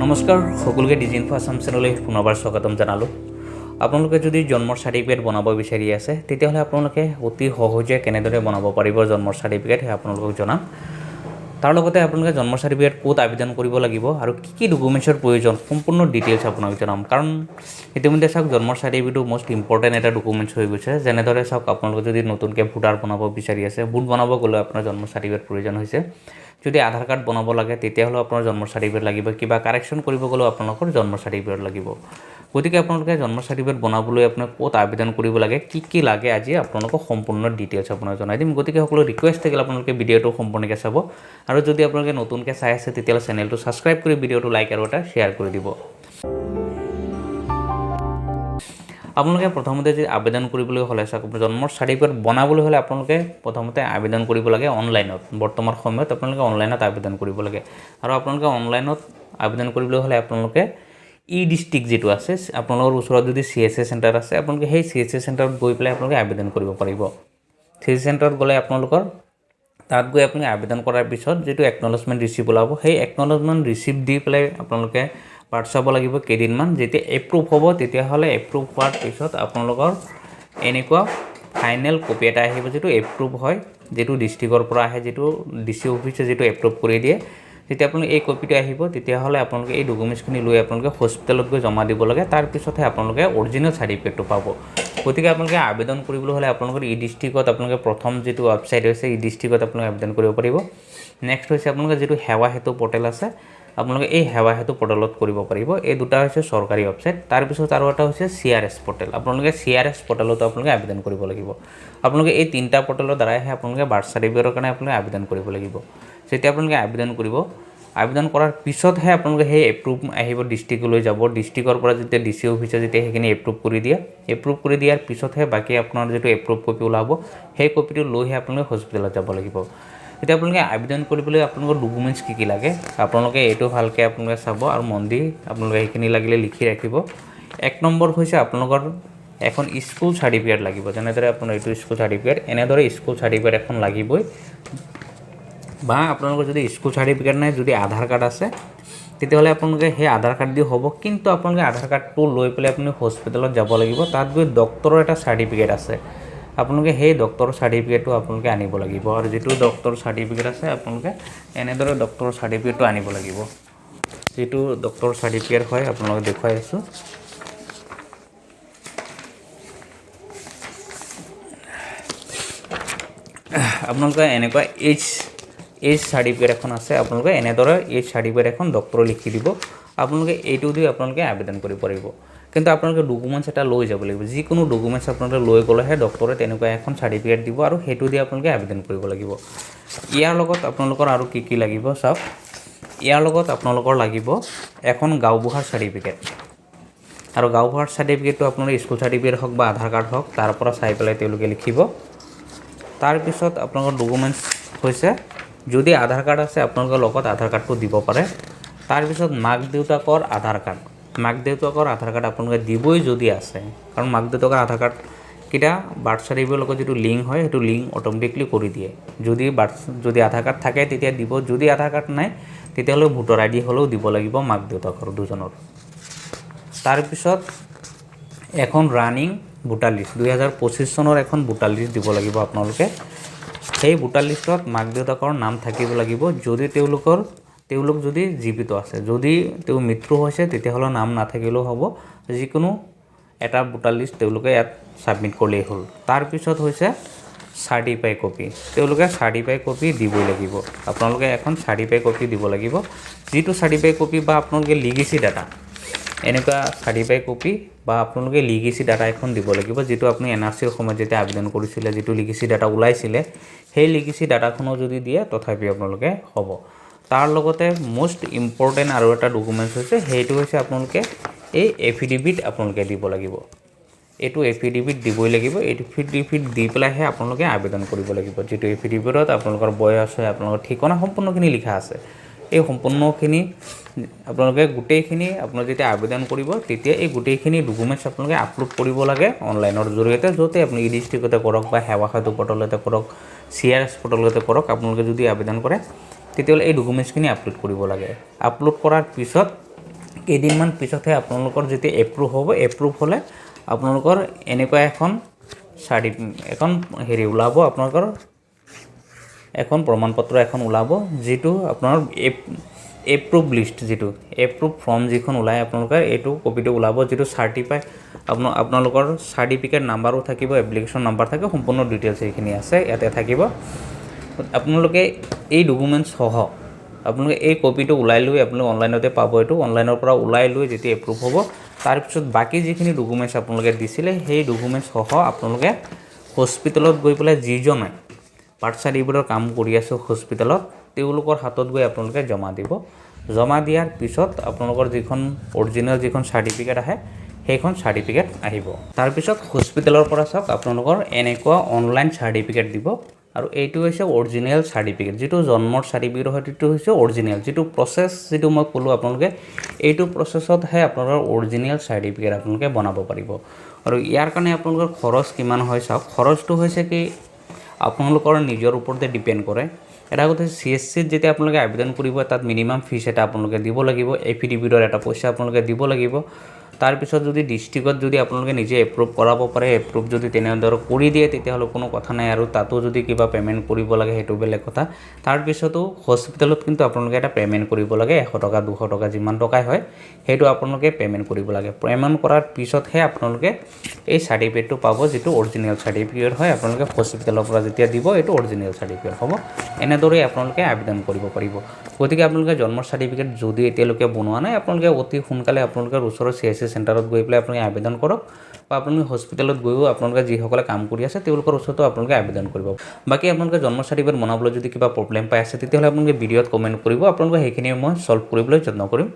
নমস্কাৰ সকলোকে ডিজি ইনফো আছাম চেনেললৈ পুনৰবাৰ স্বাগতম জনালোঁ। আপোনালোকে যদি জন্মৰ চাৰ্টিফিকেট বনাব বিচাৰি আছে, তেতিয়াহ'লে আপোনালোকে অতি সহজে কেনেদৰে বনাব পাৰিব জন্মৰ চাৰ্টিফিকেট, সেয়া আপোনালোকক জনাম। তাৰ লগতে আপোনালোকে জন্মৰ চাৰ্টিফিকেট ক'ত আবেদন কৰিব লাগিব আৰু কি কি ডকুমেণ্টছৰ প্ৰয়োজন, সম্পূৰ্ণ ডিটেইলছ আপোনাক জনাম। কাৰণ ইতিমধ্যে চাওক, জন্মৰ চাৰ্টিফিকেটটো মষ্ট ইম্পৰ্টেণ্ট এটা ডকুমেণ্টছ হৈ গৈছে। যেনেদৰে চাওক, আপোনালোকে যদি নতুনকৈ ভোটাৰ বনাব বিচাৰি আছে, ভোট বনাব গ'লেও আপোনাৰ জন্ম চাৰ্টিফিকেট প্ৰয়োজন হৈছে। যদি আধাৰ কাৰ্ড বনাব লাগে, তেতিয়াহ'লেও আপোনাৰ জন্মৰ চাৰ্টিফিকেট লাগিব। কিবা কাৰেকশ্যন কৰিব গ'লেও আপোনালোকৰ জন্ম চাৰ্টিফিকেট লাগিব। গতিকে আপোনালোকে জন্ম চাৰ্টিফিকেট বনাবলৈ আপোনাক ক'ত আবেদন কৰিব লাগে, কি কি লাগে, আজি আপোনালোকক সম্পূৰ্ণ ডিটেইলছ আপোনাক জনাই দিম। গতিকে সকলো ৰিকুৱেষ্ট থাকিল, আপোনালোকে ভিডিঅ'টো সম্পূৰ্ণকৈ চাব আৰু যদি আপোনালোকে নতুনকৈ চাই আছে, তেতিয়াহ'লে চেনেলটো ছাবস্ক্ৰাইব কৰি ভিডিঅ'টো লাইক আৰু এটা শ্বেয়াৰ কৰি দিব। আপোনালোকে প্ৰথমতে যদি আবেদন কৰিবলৈ হ'লে, চাওক, জন্মৰ চাৰ্টিফিকেট বনাবলৈ হ'লে আপোনালোকে প্ৰথমতে আবেদন কৰিব লাগে অনলাইনত। বৰ্তমান সময়ত আপোনালোকে অনলাইনত আবেদন কৰিব লাগে আৰু আপোনালোকে অনলাইনত আবেদন কৰিবলৈ হ'লে আপোনালোকে ই ডিষ্ট্ৰিক্ট যিটো আছে, আপোনালোকৰ ওচৰত যদি চি এছ এ চেণ্টাৰ আছে, আপোনালোকে সেই চি এছ এ চেণ্টাৰত গৈ পেলাই আপোনালোকে আবেদন কৰিব পাৰিব। চি এছ চেণ্টাৰত গ'লে আপোনালোকৰ তাত গৈ আপুনি আবেদন কৰাৰ পিছত যিটো একনলেজমেণ্ট ৰিচিপ্ট ওলাব, সেই একনলেজমেণ্ট ৰিচিপ্ট দি পেলাই আপোনালোকে বাট চাব লাগিব কেইদিনমান। যেতিয়া এপ্ৰুভ হ'ব, তেতিয়াহ'লে এপ্ৰুভ হোৱাৰ পিছত আপোনালোকৰ এনেকুৱা ফাইনেল কপি এটা আহিব, যিটো এপ্ৰুভ হয়, যিটো ডিষ্ট্ৰিক্টৰ পৰা আহে, যিটো ডি চি অফিচে যিটো এপ্ৰুভ কৰি দিয়ে। যেতিয়া আপোনালোকে এই কপিটো আহিব, তেতিয়াহ'লে আপোনালোকে এই ডকুমেণ্টছখিনি লৈ আপোনালোকে হস্পিটেলত গৈ জমা দিব লাগে। তাৰপিছতহে আপোনালোকে অৰিজিনেল চাৰ্টিফিকেটটো পাব। গতিকে আপোনালোকে আবেদন কৰিবলৈ হ'লে আপোনালোকৰ ই ডিষ্ট্ৰিক্টত আপোনালোকে প্ৰথম যিটো ৱেবছাইট হৈছে, ই ডিষ্ট্ৰিক্টত আপোনালোকে আবেদন কৰিব পাৰিব। নেক্সট হৈছে আপোনালোকে যিটো সেৱা সেতু পৰ্টেল আছে, আপোনালোকে এই সেৱা সেতু পৰ্টেলত কৰিব পাৰিব। এই দুটা হৈছে চৰকাৰী ৱেবছাইট। তাৰপিছত আৰু এটা হৈছে চি আৰ এছ পৰ্টেল। আপোনালোকে চি আৰ এছ পৰ্টেলতো আপোনালোকে আবেদন কৰিব লাগিব। আপোনালোকে এই তিনিটা পৰ্টেলৰ দ্বাৰাইহে আপোনালোকে বাৰ্থ চাৰ্টিফিকেটৰ কাৰণে আপোনালোকে আবেদন কৰিব লাগিব। যেতিয়া আপোনালোকে আবেদন কৰিব, আবেদন কৰাৰ পিছতহে আপোনালোকে সেই এপ্ৰুভ আহিব, ডিষ্ট্ৰিক্টলৈ যাব। ডিষ্ট্ৰিক্টৰ পৰা যেতিয়া ডি চি অফিচে যেতিয়া সেইখিনি এপ্ৰুভ কৰি দিয়ে, এপ্ৰুভ কৰি দিয়াৰ পিছতহে বাকী আপোনাৰ যিটো এপ্ৰুভ কপি ওলাব, সেই কপিটো লৈহে আপোনালোকে হস্পিটেলত যাব লাগিব। এতিয়া আপোনালোকে আবেদন কৰিবলৈ আপোনালোকৰ ডকুমেণ্টছ কি কি লাগে, আপোনালোকে এইটো ভালকৈ আপোনালোকে চাব আৰু মন দি আপোনালোকে সেইখিনি লাগিলে লিখি ৰাখিব। 1 নম্বৰ হৈছে আপোনালোকৰ এখন স্কুল চাৰ্টিফিকেট লাগিব। যেনেদৰে আপোনাৰ এইটো স্কুল চাৰ্টিফিকেট, এনেদৰে স্কুল চাৰ্টিফিকেট এখন লাগিবই। বা আপোনালোকৰ যদি স্কুল চাৰ্টিফিকেট নাই, যদি আধাৰ কাৰ্ড আছে, তেতিয়াহ'লে আপোনালোকে সেই আধাৰ কাৰ্ড দি হ'ব। কিন্তু আপোনালোকে আধাৰ কাৰ্ডটো লৈ পেলাই আপুনি হস্পিটেলত যাব লাগিব। তাত গৈ ডক্টৰৰ এটা চাৰ্টিফিকেট আছে, আপোনালোকে সেই ডক্টৰৰ চাৰ্টিফিকেটটো আপোনালোকে আনিব লাগিব। আৰু যিটো ডক্টৰৰ চাৰ্টিফিকেট আছে, আপোনালোকে এনেদৰে ডক্টৰৰ চাৰ্টিফিকেটটো আনিব লাগিব। যিটো ডক্টৰৰ চাৰ্টিফিকেট হয়, আপোনালোকে দেখুৱাই আছোঁ। আপোনালোকে এনেকুৱা এইচ চাৰ্টিফিকেট এখন আছে, আপোনালোকে এনেদৰে এইচ চাৰ্টিফিকেট এখন ডক্টৰে লিখি দিব। আপোনালোকে এইটো দি আপোনালোকে আবেদন কৰিব পাৰিব। কিন্তু আপোনালোকে ডকুমেণ্টছ এটা লৈ যাব লাগিব। যিকোনো ডকুমেণ্টছ আপোনালোকে লৈ গ'লেহে ডক্টৰে তেনেকুৱা এখন চাৰ্টিফিকেট দিব আৰু সেইটো দি আপোনালোকে আবেদন কৰিব লাগিব। ইয়াৰ লগত আপোনালোকৰ আৰু কি কি লাগিব চাওক। ইয়াৰ লগত আপোনালোকৰ লাগিব এখন গাঁওবুঢ়াৰ চাৰ্টিফিকেট। আৰু গাঁওবুঢ়াৰ চাৰ্টিফিকেটটো আপোনালোকে স্কুল চাৰ্টিফিকেট হওক বা আধাৰ কাৰ্ড হওক, তাৰ পৰা চাই পেলাই তেওঁলোকে লিখিব। তাৰপিছত আপোনালোকৰ ডকুমেণ্টছ হৈছে, যদি আধাৰ কাৰ্ড আছে, আপোনালোকৰ লগত আধাৰ কাৰ্ডটো দিব পাৰে। তাৰপিছত মাক দেউতাকৰ আধাৰ কাৰ্ড, মাক দেউতাকৰ আধাৰ কাৰ্ড আপোনালোকে দিবই যদি আছে। কাৰণ মাক দেউতাকৰ আধাৰ কাৰ্ড কেইটা বাৰ্থ চাৰ্টিফিকেটৰ লগত যিটো লিংক হয়, সেইটো লিংক অট'মেটিকলি কৰি দিয়ে। যদি আধাৰ কাৰ্ড থাকে তেতিয়া দিব, যদি আধাৰ কাৰ্ড নাই তেতিয়াহ'লে ভোটাৰ আই ডি হ'লেও দিব লাগিব মাক দেউতাকৰ দুজনৰ। তাৰপিছত এখন ৰানিং ভোটাৰ লিষ্ট, 2025 চনৰ এখন ভোটাৰ লিষ্ট দিব লাগিব আপোনালোকে। সেই ভোটাৰ লিষ্টত মাক দেউতাকৰ নাম থাকিব লাগিব, যদি তেওঁলোক যদি জীৱিত আছে। যদি তেওঁ মৃত্যু হৈছে, তেতিয়াহ'লে নাম নাথাকিলেও হ'ব। যিকোনো এটা ভোটাৰ লিষ্ট তেওঁলোকে ইয়াত ছাবমিট কৰিলেই হ'ল। তাৰপিছত হৈছে চাৰ্টিফাই কপি, তেওঁলোকে চাৰ্টিফাই কপি দিবই লাগিব। আপোনালোকে এখন চাৰ্টিফাই কপি দিব লাগিব, যিটো চাৰ্টিফাই কপি বা আপোনালোকে লিগেচি ডাটা, এনেকুৱা চাৰ্টিফাই কপি বা আপোনালোকে লিগেচি ডাটা এখন দিব লাগিব, যিটো আপুনি এন আৰ চিৰ সময়ত যেতিয়া আবেদন কৰিছিলে, যিটো লিগেচি ডাটা ওলাইছিলে, সেই লিগেচি ডাটাখনো যদি দিয়ে তথাপি আপোনালোকে হ'ব। তাৰ লগতে মষ্ট ইম্পৰ্টেণ্ট আৰু এটা ডকুমেণ্টছ হৈছে, সেইটো হৈছে আপোনালোকে এই এফিডেভিট আপোনালোকে দিব লাগিব। এইটো এফিডেভিট দিবই লাগিব। এই এফিডেভিট দি পেলাইহে আপোনালোকে আবেদন কৰিব লাগিব, যিটো এফিডেভিটত আপোনালোকৰ বয়স হয়, আপোনালোকৰ ঠিকনা সম্পূৰ্ণখিনি লিখা আছে। এই সম্পূৰ্ণখিনি আপোনালোকে গোটেইখিনি আপোনালোকে যেতিয়া আবেদন কৰিব, তেতিয়া এই গোটেইখিনি ডকুমেণ্টছ আপোনালোকে আপলোড কৰিব লাগে অনলাইনৰ জৰিয়তে, য'তে আপুনি ই ডিষ্ট্ৰিক্টতে কৰক বা সেৱা সেতু পৰ্টেলতে কৰক, চি আৰ এছ পৰ্টেলতে কৰক, আপোনালোকে যদি আবেদন কৰে তেতিয়াহ'লে এই ডকুমেণ্টছখিনি আপলোড কৰিব লাগে। আপলোড কৰাৰ পিছত কেইদিনমান পিছতহে আপোনালোকৰ যেতিয়া এপ্ৰুভ হ'ব, এপ্ৰুভ হ'লে আপোনালোকৰ এনেকুৱা এখন এখন হেৰি ওলাব, আপোনালোকৰ এখন প্ৰমাণ পত্ৰ এখন ওলাব, যিটো আপোনাৰ এপ্ৰুভ লিষ্ট, যিটো এপ্ৰুভ ফৰ্ম যিখন ওলায় আপোনালোকে এইটো কপিটো ওলাব, যিটো চাৰ্টিফাই আপোনালোকৰ চাৰ্টিফিকেট নাম্বাৰো থাকিব, এপ্লিকেশ্যন নাম্বাৰ থাকিব, সম্পূৰ্ণ ডিটেইলছ এইখিনি আছে ইয়াতে থাকিব। আপোনালোকে এই ডকুমেণ্টছসহ আপোনালোকে এই কপিটো ওলাই লৈ আপোনালোকে অনলাইনতে পাব। এইটো অনলাইনৰ পৰা ওলাই লৈ যেতিয়া এপ্ৰুভ হ'ব, তাৰপিছত বাকী যিখিনি ডকুমেণ্টছ আপোনালোকে দিছিলে সেই ডকুমেণ্টছসহ আপোনালোকে হস্পিটেলত গৈ পেলাই যিজনে বাৰ্থ চাৰ্টিফিকেটৰ কাম কৰি আছে হস্পিটেলত, তেওঁলোকৰ হাতত গৈ আপোনালোকে জমা দিব। জমা দিয়াৰ পিছত আপোনালোকৰ যিখন অৰিজিনেল যিখন চাৰ্টিফিকেট আহে সেইখন চাৰ্টিফিকেট আহিব। তাৰপিছত হস্পিটেলৰ পৰা চাওক আপোনালোকৰ এনেকুৱা অনলাইন চাৰ্টিফিকেট দিব আৰু এইটো হৈছে অৰিজিনেল চাৰ্টিফিকেট, যিটো জন্মৰ চাৰ্টিফিকেট হয় সেইটো হৈছে অৰিজিনেল। যিটো প্ৰচেছ যিটো মই ক'লোঁ আপোনালোকে এইটো প্ৰচেছতহে আপোনালোকৰ অৰিজিনেল চাৰ্টিফিকেট আপোনালোকে বনাব পাৰিব। আৰু ইয়াৰ কাৰণে আপোনালোকৰ খৰচ কিমান হয় চাওক, খৰচটো হৈছে কি আপোনালোকৰ নিজৰ ওপৰতে ডিপেণ্ড কৰে। এটা কথা, চিএছচিত যেতিয়া আপোনালোকে আবেদন কৰিব তাত মিনিমাম ফিজ এটা আপোনালোকে দিব লাগিব, এফিডেভিটৰ এটা পইচা আপোনালোকে দিব লাগিব। তাৰপিছত যদি ডিষ্ট্ৰিক্টত যদি আপোনালোকে নিজে এপ্ৰুভ কৰাব পাৰে, এপ্ৰুভ যদি তেনেদৰে কৰি দিয়ে তেতিয়াহ'লে কোনো কথা নাই, আৰু তাতো যদি কিবা পে'মেণ্ট কৰিব লাগে সেইটো বেলেগ কথা। তাৰপিছতো হস্পিটেলত কিন্তু আপোনালোকে এটা পে'মেণ্ট কৰিব লাগে, 100 টকা 200 টকা যিমান টকাই হয় সেইটো আপোনালোকে পে'মেণ্ট কৰিব লাগে। পে'মেণ্ট কৰাৰ পিছতহে আপোনালোকে এই চাৰ্টিফিকেটটো পাব, যিটো অৰিজিনেল চাৰ্টিফিকেট হয়। আপোনালোকে হস্পিটেলৰ পৰা যেতিয়া দিব এইটো অৰিজিনেল চাৰ্টিফিকেট হ'ব। এনেদৰেই আপোনালোকে আবেদন কৰিব পাৰিব। গতিকে আপোনালোকে জন্মৰ চাৰ্টিফিকেট যদি এতিয়ালৈকে বনোৱা নাই, আপোনালোকে অতি সোনকালে আপোনালোকৰ ওচৰৰ চিএছচি চেণ্টাৰত গৈ পেলাই আপোনালোকে আবেদন কৰক, বা আপোনালোকে হস্পিটেলত গৈও আপোনালোকে যিসকলে কাম কৰি আছে তেওঁলোকৰ ওচৰতো আপোনালোকে আবেদন কৰিব। বাকী আপোনালোকে জন্ম চাৰ্টিফিকেট বনাবলৈ যদি কিবা প্ৰব্লেম পাই আছে তেতিয়াহ'লে আপোনালোকে ভিডিঅ'ত কমেণ্ট কৰিব, আপোনালোকে সেইখিনি মই ছল্ভ কৰিবলৈ যত্ন কৰিম।